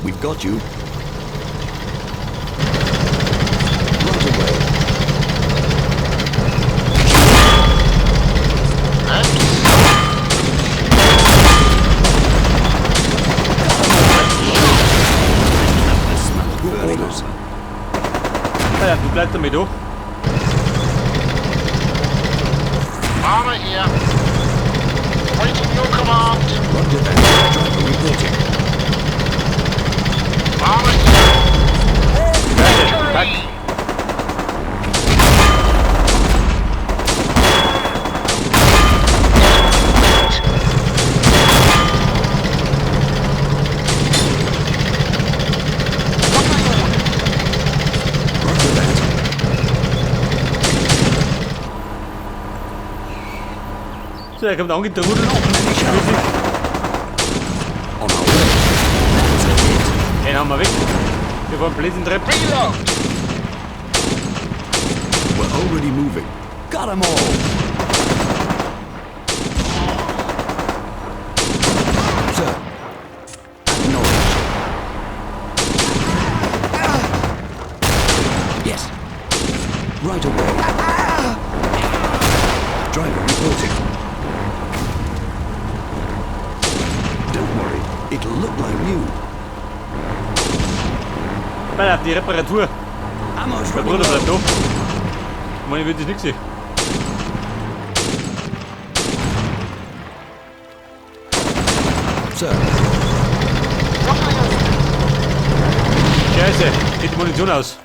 We've got you. Right away. Your orders. Ja, du bleibst damit da. Armor here. Waiting your command. Roger that. Driver reporting. Armor here. Scheiße, Pack. Victory! What are your orders? Roger that. So, er kommt angetrudelt. Not many shall. On our way. That's a hit. Den haben wir weg. Wir fahren blöd in Treppe. Reload! We're already moving. Got 'em all. Sir. Acknowledged. Yes. Right away. Driver reporting. Don't worry, it'll look like new. Pass auf, die Reparatur. Ammo's Mein running Bruder bleibt low. da. Ich meine, ich will das nicht sehen. Sir, What are your orders? Scheiße, geht die Munition aus.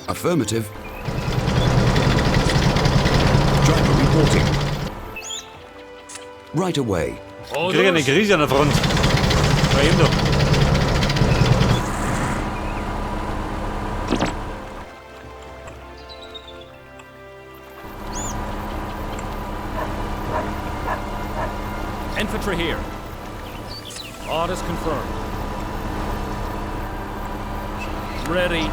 Affirmative. Driver reporting. Right away. Ich krieg eine Krise an der Front. War eben doch. Infantry here. Orders confirmed. Ready.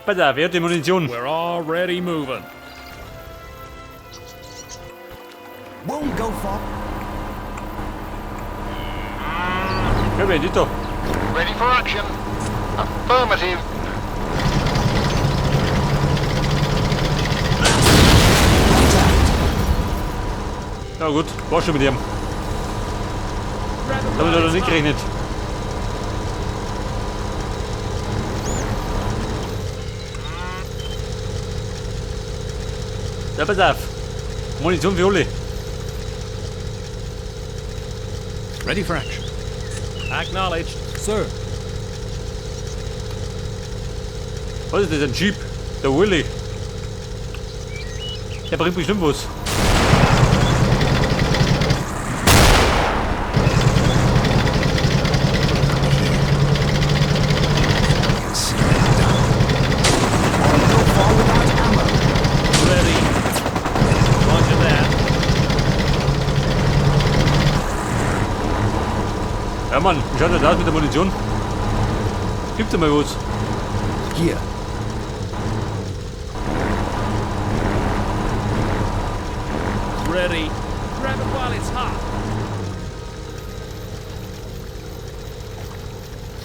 Pass auf, wer hat die Munition? We're already moving. Won't go far. Ja, wer ist da? Ready for action. Affirmative. Right out. Ja gut, war schon mit ihm. Damit hat er nicht gerechnet. Ja, pass auf. Munition für alle. Ready for action. Acknowledged. Sir. Was ist das? Ein Jeep? Der Willy. Der bringt bestimmt was. Consider it done. Won't go far without ammo. Ready. Roger that. Ja Mann, wie schaut das aus mit der Munition? Gibt's da mal was? Here. Ready. Grab it while it's hot.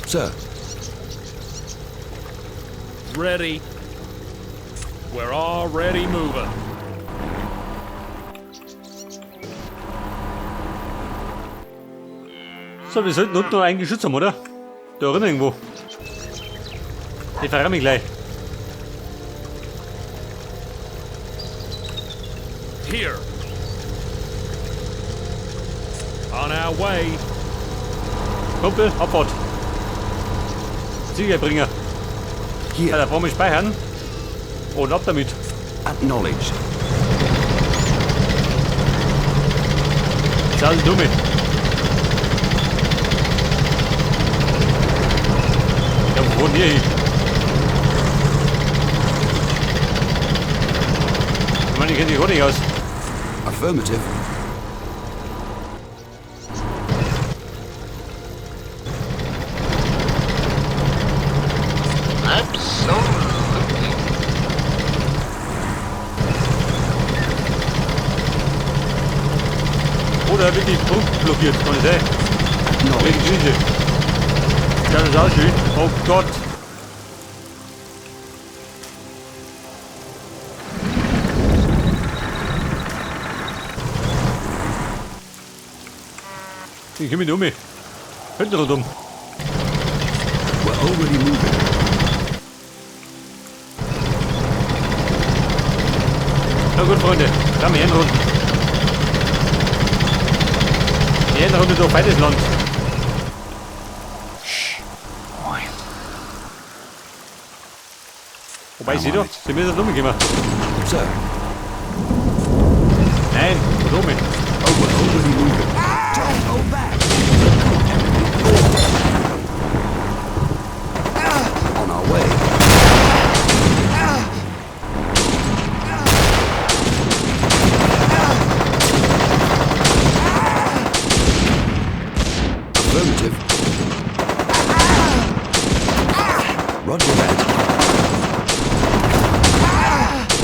Sir, Ready. We're already moving. So, wir sollten unten noch ein Geschütz haben, oder? Da drin irgendwo. Ich verrenne mich gleich. Here. On our way. Kumpel, Abfahrt. Siegerbringer. Here. Ja, da brauchen wir speichern. Und ab damit. Acknowledged. Das ist dumme. Ja, wo wohnt ihr hin? Ich meine, ich kenne sich auch nicht aus. Affirmative. Absolutely. Oder wird die Brücke blockiert, kann ich sein. Acknowledged. Geschichte. Das ist auch schön. Oh Gott. Ich komme nicht um. Hinten rundum. We're already moving. Na gut, Freunde. Dann wir Runden. Die Endrunde durch beides Land. Quiet. Wobei, sie doch, sie müssen nicht umgekommen. Sir. Nein, nicht um. Oh, we're already moving. Don't hold back. On our way. Affirmative. Roger that.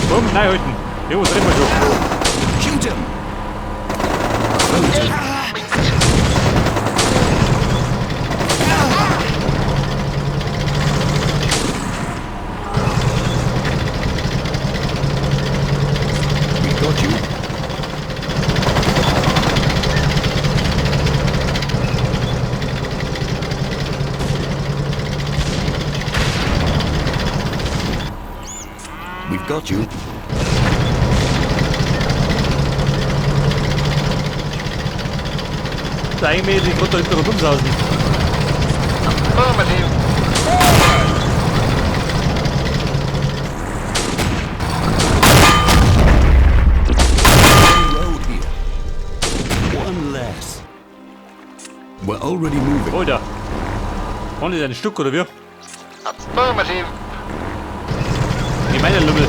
Komm, nein, halten. Jo, was reden wir schon? Shoot him. Affirmative. We got you. We've got you. Da eigentlich die runter hinten rundum sausen. Affirmative. Road here. One less. We're already moving. Oh, da. Vorne ist ein Stück, oder wie? Affirmative. Ich meine Lümmel.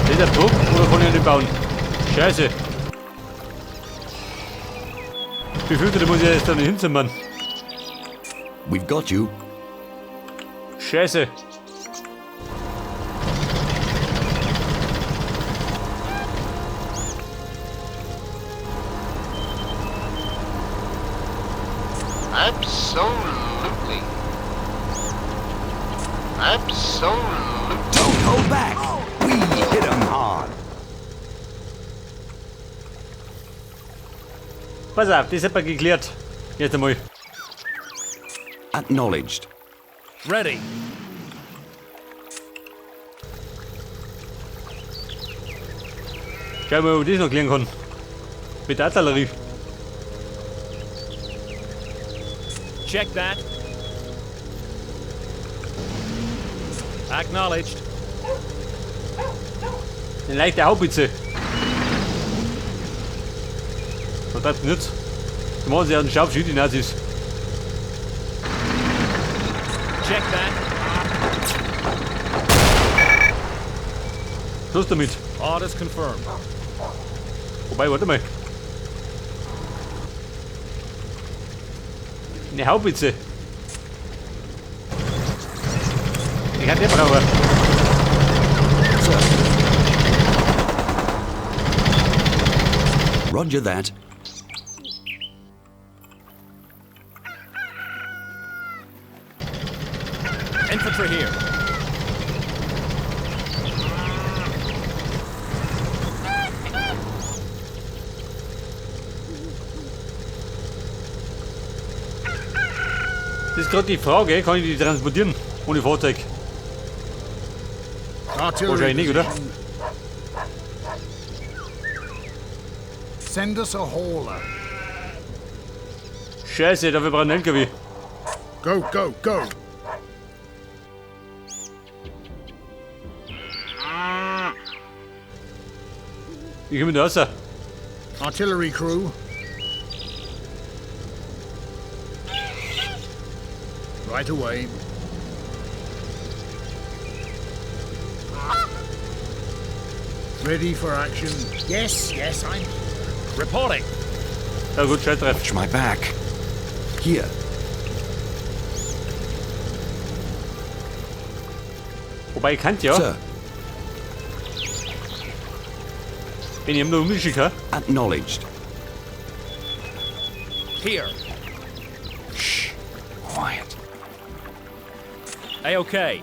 Ist der Druck oder kann ich nicht bauen? Scheiße. Wie viel muss ich jetzt da nicht hinzimmern? We've got you. Scheiße. Absolutely. Absolutely. Don't hold back. We hit 'em hard. Pass auf, das hat man geklärt. Jetzt einmal. Acknowledged. Ready. Schau mal, ob ich das noch klären kann. Mit der Artillerie. Check that. Acknowledged. Eine leichte Haubitze. Was das nicht? Die machen sich ja einen Staubschild, die Nazis. Check that. Schluss damit. Orders confirmed. Wobei, warte mal. Eine Haubitze. Ich kann den brauchen. Sir. Roger that. Infantry here. Das ist gerade die Frage, kann ich die transportieren ohne Fahrzeug? Artillery Wahrscheinlich nicht, oder? position. Send us a hauler. Scheiße, dafür brauchen wir einen LKW. Go, go, go. Wie kommen wir da raus? Artillery crew. Right away. Ready for action. Yes, yes, I'm Reporting. Ja gut, scheiß drauf. Watch my back. Here. Wobei, ich kann ja. Sir. Wenn ich ihm nur umschicke. Acknowledged. Here. Shh. Quiet. A-okay.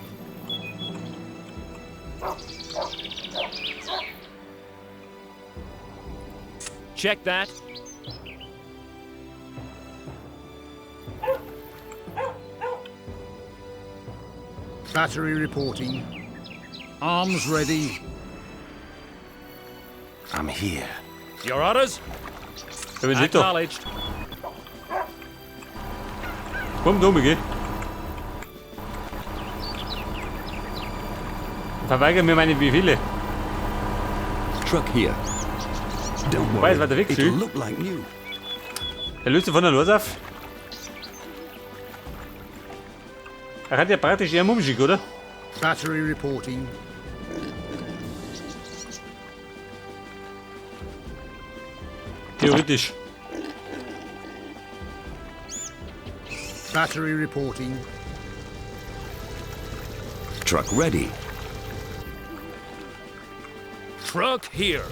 Check that. Battery reporting. Arms ready. I'm here. Your orders? Ja, wenn sie doch. Acknowledged. Komm, dumme, geh. Verweigere mir meine Befehle. Truck here. Don't Wobei, worry. es war der Weg, It'll Sü. look like new. Der löst von der Los auf. Er hat ja praktisch eher Mumschick, oder? Battery reporting. Theoretisch. Battery reporting. Truck ready. Truck here.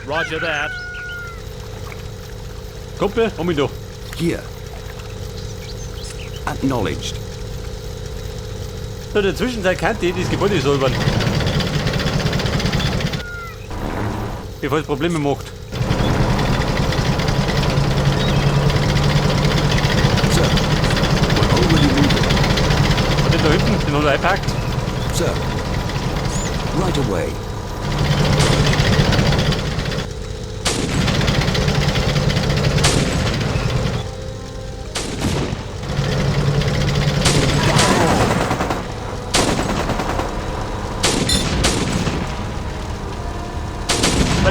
Roger that. Kumpel, um ihn doch. Here. Acknowledged. So, in der Zwischenzeit kann die das Gebäude säubern. Bevor es Probleme macht. Sir. We're already moving. Und den da hinten, den hat er eingepackt. Sir. Right away.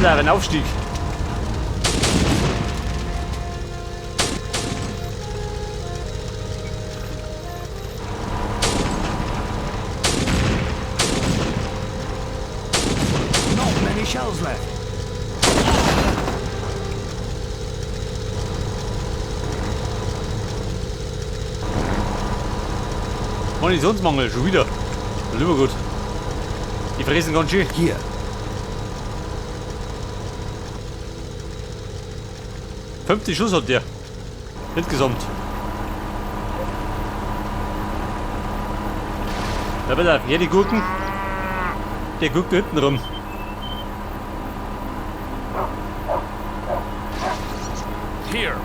Alter, ein Aufstieg. Not many shells left. Munitionsmangel, schon wieder. Lieber gut. Die fressen ganz schön. Hier. 50 Schuss hat der. Insgesamt. Da pass auf, hier die Gurken. Der guckt da hinten rum. Here.